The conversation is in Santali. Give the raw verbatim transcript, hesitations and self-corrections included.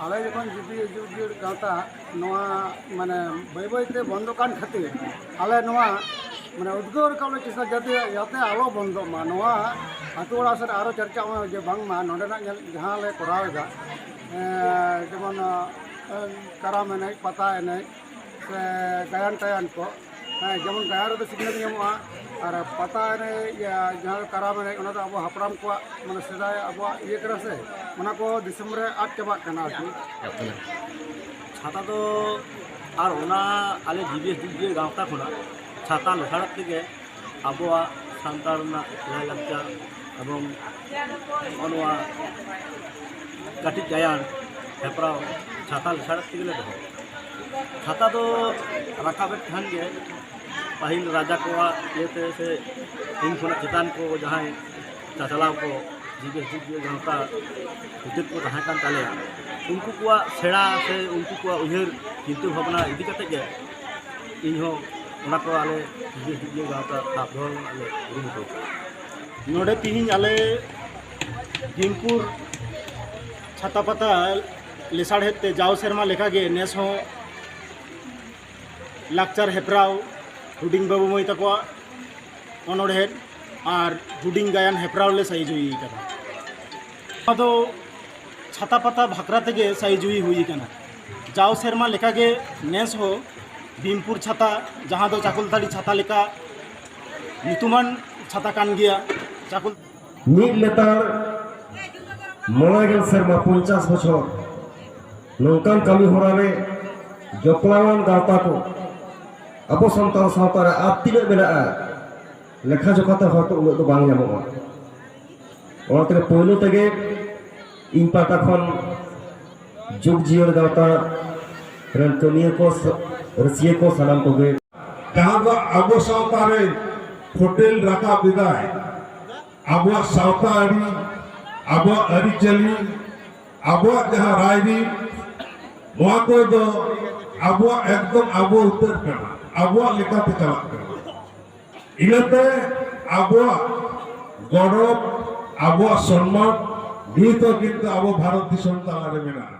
ᱟᱞᱮ ᱡᱚᱠᱷᱚᱱ ᱡᱤᱯᱤ ᱮᱡᱩᱠᱮᱴ ᱜᱟᱶᱛᱟ ᱱᱚᱣᱟ ᱢᱟᱱᱮ ᱵᱟᱹᱭ ᱵᱟᱹᱭ ᱛᱮ ᱵᱚᱱᱫᱚᱜ ᱠᱟᱱ ᱠᱷᱟᱹᱛᱤᱨ ᱟᱞᱮ ᱱᱚᱣᱟ ᱢᱟᱱᱮ ᱩᱫᱽᱜᱟᱹᱣ ᱨᱟᱠᱟᱵ ᱞᱮ ᱪᱮᱥᱴᱟ, ᱡᱟᱛᱮ, ᱡᱟᱛᱮ ᱟᱞᱚ ᱵᱚᱱᱫᱚᱜ ᱢᱟ, ᱱᱚᱣᱟ ᱟᱹᱛᱩ ᱚᱲᱟᱜ ᱥᱮᱫ ᱟᱨᱚ ᱪᱟᱨᱪᱟᱜ ᱢᱟ, ᱡᱮ ᱵᱟᱝᱢᱟ ᱱᱚᱰᱮᱱᱟᱜ ᱧᱮᱞ ᱡᱟᱦᱟᱸ ᱞᱮ ᱠᱚᱨᱟᱣ ᱮᱫᱟ, ᱮᱸ, ᱡᱮᱢᱚᱱ, ᱮᱸ, ᱠᱟᱨᱟᱢ ᱮᱱᱮᱡ, ᱯᱟᱛᱟ ᱮᱱᱮᱡ, ᱥᱮ ᱜᱟᱭᱟᱱ ᱴᱟᱭᱟᱱ ᱠᱚ, ᱦᱮᱸ, ᱡᱮᱢᱚᱱ ᱜᱟᱭᱟᱱ ᱨᱮᱫᱚ ᱥᱤᱠᱷᱱᱟᱹᱛ ᱧᱟᱢᱚᱜᱼᱟ, ᱟᱨ ᱯᱟᱛᱟ ᱮᱱᱮᱡ, ᱤᱭᱟᱹ, ᱡᱟᱦᱟᱸ ᱫᱚ ᱠᱟᱨᱟᱢ ᱮᱱᱮᱡ, ᱚᱱᱟ ᱫᱚ ᱟᱵᱚ ᱦᱟᱯᱲᱟᱢ ᱠᱚᱣᱟᱜ, ᱢᱟᱱᱮ, ᱥᱮᱫᱟᱭ ᱟᱵᱚᱣᱟᱜ ᱤᱭᱟᱹ ᱠᱟᱱᱟ ᱥᱮ, ᱚᱱᱟ ᱠᱚ ᱫᱤᱥᱚᱢ ᱨᱮ ᱟᱫ ᱪᱟᱵᱟᱜ ᱠᱟᱱᱟ ᱟᱨᱠᱤ᱾ ᱪᱟᱵᱟᱜ ᱠᱟᱱᱟ᱾ ᱪᱷᱟᱛᱟ ᱫᱚ ᱟᱨ ᱚᱱᱟ ᱟᱞᱮ ᱡᱤᱵᱤᱭᱟᱹ ᱡᱩᱜᱽ ᱡᱤᱭᱟᱹ ᱜᱟᱶᱛᱟ ᱠᱷᱚᱱᱟᱜ ᱪᱷᱟᱛᱟ ᱞᱮᱥᱟᱲ ᱛᱮᱜᱮ ᱟᱵᱚᱣᱟᱜ ᱥᱟᱱᱛᱟᱲ ᱨᱮᱱᱟᱜ ᱞᱟᱭᱼᱞᱟᱠᱪᱟᱨ ᱮᱵᱚᱝ ᱱᱚᱜᱼᱚ ᱱᱚᱣᱟ ᱠᱟᱹᱴᱤᱡ ᱜᱟᱭᱟᱱ ᱦᱮᱯᱨᱟᱣ ᱪᱷᱟᱛᱟ ᱞᱮᱥᱟᱲ ᱛᱮᱜᱮ ᱞᱮ ᱫᱚᱦᱚ᱾ ᱪᱷᱟᱛᱟ ᱫᱚ ᱨᱟᱠᱟᱵᱮᱫ ᱠᱷᱟᱱ ᱜᱮ ᱯᱟᱹᱦᱤᱞ ᱨᱟᱡᱟ ᱠᱚᱣᱟᱜ ᱤᱭᱟᱹᱛᱮ ᱥᱮ ᱤᱧ ᱠᱷᱚᱱᱟᱜ ᱪᱮᱛᱟᱱ ᱠᱚ ᱡᱟᱦᱟᱸᱭ ᱪᱟᱪᱞᱟᱣ ᱠᱚ, ᱡᱤᱵᱤᱭᱟᱹ ᱡᱩᱜᱽ ᱡᱤᱭᱟᱹ ᱜᱟᱶᱛᱟ ᱵᱷᱤᱛᱟᱹᱨ ᱠᱚ ᱛᱟᱦᱮᱸ ᱠᱟᱱ ᱛᱟᱞᱮᱭᱟ, ᱩᱱᱠᱩ ᱠᱚᱣᱟᱜ ᱥᱮᱬᱟ ᱥᱮ ᱩᱱᱠᱩ ᱠᱚᱣᱟᱜ ᱩᱭᱦᱟᱹᱨ ᱪᱤᱱᱛᱟᱹ ᱵᱷᱟᱵᱽᱱᱟ ᱤᱫᱤ ᱠᱟᱛᱮ ᱜᱮ ᱤᱧ ᱦᱚᱸ ᱚᱱᱟ ᱠᱚ ᱟᱞᱮ ᱡᱤᱵᱤᱭᱟᱹ ᱡᱩᱜᱽ ᱡᱤᱭᱟᱹ ᱜᱟᱶᱛᱟ ᱥᱟᱵ ᱫᱚᱦᱚ ᱨᱮᱱᱟᱜ ᱞᱮ ᱠᱩᱨᱩᱢᱩᱴᱩ ᱟᱠᱟᱫᱟ᱾ ᱱᱚᱰᱮ ᱛᱤᱦᱤᱧ ᱟᱞᱮ ᱵᱷᱤᱢᱯᱩᱨ ᱪᱷᱟᱛᱟ ᱯᱟᱛᱟ ᱞᱮᱥᱟᱲᱦᱮᱫ ᱛᱮ ᱡᱟᱣ ᱥᱮᱨᱢᱟ ᱞᱮᱠᱟᱜᱮ ᱱᱮᱥ ᱦᱚᱸ ᱞᱟᱠᱪᱟᱨ ᱦᱮᱯᱨᱟᱣ, ᱦᱩᱰᱤᱧ ᱵᱟᱹᱵᱩ ᱢᱟᱹᱭ ᱛᱟᱠᱚᱣᱟᱜ ᱚᱱᱚᱬᱦᱮ ᱟᱨ ᱦᱩᱰᱤᱧ ᱜᱟᱭᱟᱱ ᱦᱮᱯᱨᱟᱣ ᱞᱮ ᱥᱟᱹᱦᱤ ᱡᱩᱦᱤ ᱟᱠᱟᱫᱟ᱾ ᱱᱚᱣᱟ ᱫᱚ ᱪᱷᱟᱛᱟ ᱯᱟᱛᱟ ᱵᱷᱟᱠᱨᱟ ᱛᱮᱜᱮ ᱥᱟᱹᱦᱤ ᱡᱩᱦᱤ ᱦᱩᱭ ᱟᱠᱟᱱᱟ᱾ ᱡᱟᱣ ᱥᱮᱨᱢᱟ ᱞᱮᱠᱟᱜᱮ ᱱᱮᱥ ᱦᱚᱸ ᱵᱷᱤᱢᱯᱩᱨ ᱪᱷᱟᱛᱟ, ᱡᱟᱦᱟᱸ ᱫᱚ ᱪᱟᱠᱚᱞᱛᱟᱹᱲᱤ ᱪᱷᱟᱛᱟ ᱞᱮᱠᱟ ᱧᱩᱛᱩᱢᱟᱱ ᱪᱷᱟᱛᱟ ᱠᱟᱱ ᱜᱮᱭᱟ᱾ ᱪᱟᱠᱚᱞ ᱢᱤᱫ ᱞᱮᱛᱟᱲ ᱢᱚᱬᱮ ᱜᱮᱞ ᱥᱮᱨᱢᱟ, ᱯᱚᱧᱪᱟᱥ ᱵᱚᱪᱷᱚᱨ ᱱᱚᱝᱠᱟᱱ ᱠᱟᱹᱢᱤ ᱦᱚᱨᱟ ᱨᱮ ᱡᱚᱯᱲᱟᱣᱟᱱ ᱜᱟᱶᱛᱟ ᱠᱚ ᱟᱵᱚ ᱥᱟᱱᱛᱟᱲ ᱥᱟᱶᱛᱟ ᱨᱮ ᱟᱨ ᱛᱤᱱᱟᱹᱜ ᱢᱮᱱᱟᱜᱼᱟ, ᱞᱮᱠᱷᱟ ᱡᱚᱠᱷᱟ ᱛᱮ ᱦᱚᱭᱛᱳ ᱩᱱᱟᱹᱜ ᱫᱚ ᱵᱟᱝ ᱧᱟᱢᱚᱜᱼᱟ᱾ ᱚᱱᱟᱛᱮ ᱯᱳᱭᱞᱳ ᱛᱮᱜᱮ ᱤᱧ ᱯᱟᱦᱴᱟ ᱠᱷᱚᱱ ᱡᱩᱜᱽ ᱡᱤᱭᱟᱹᱲ ᱜᱟᱶᱛᱟ ᱨᱮᱱ ᱠᱟᱹᱢᱤᱭᱟᱹ ᱠᱚ, ᱨᱟᱹᱥᱤᱭᱟᱹ ᱠᱚ ᱥᱟᱱᱟᱢ ᱠᱚᱜᱮ ᱡᱟᱦᱟᱸ ᱫᱚ ᱟᱵᱚ ᱥᱟᱶᱛᱟ ᱨᱮ ᱯᱷᱩᱴᱮᱞ ᱨᱟᱠᱟᱵ ᱮᱫᱟᱭ, ᱟᱵᱚᱣᱟᱜ ᱥᱟᱶᱛᱟ ᱟᱹᱨᱤ, ᱟᱵᱚᱣᱟᱜ ᱟᱹᱨᱤᱪᱟᱹᱞᱤ, ᱟᱵᱚᱣᱟᱜ ᱡᱟᱦᱟᱸ ᱨᱟᱭᱨᱤᱛ, ᱱᱚᱣᱟ ᱠᱚᱫᱚ ᱟᱵᱚᱣᱟᱜ ᱮᱠᱫᱚᱢ ᱟᱵᱚ ᱩᱛᱟᱹᱨ ᱠᱟᱱᱟ, ᱟᱵᱚᱣᱟᱜ ᱞᱮᱠᱟᱛᱮ ᱪᱟᱞᱟᱜ ᱠᱟᱱᱟ᱾ ᱤᱱᱟᱹᱛᱮ ᱟᱵᱚᱣᱟᱜ ᱜᱚᱨᱚᱵ, ᱟᱵᱚᱣᱟᱜ ᱥᱚᱱᱢᱟᱱ ᱱᱤᱛ ᱦᱚᱸ ᱠᱤᱱᱛᱩ ᱟᱵᱚ ᱵᱷᱟᱨᱚᱛ ᱫᱤᱥᱚᱢ ᱛᱟᱞᱟᱨᱮ ᱢᱮᱱᱟᱜᱼᱟ᱾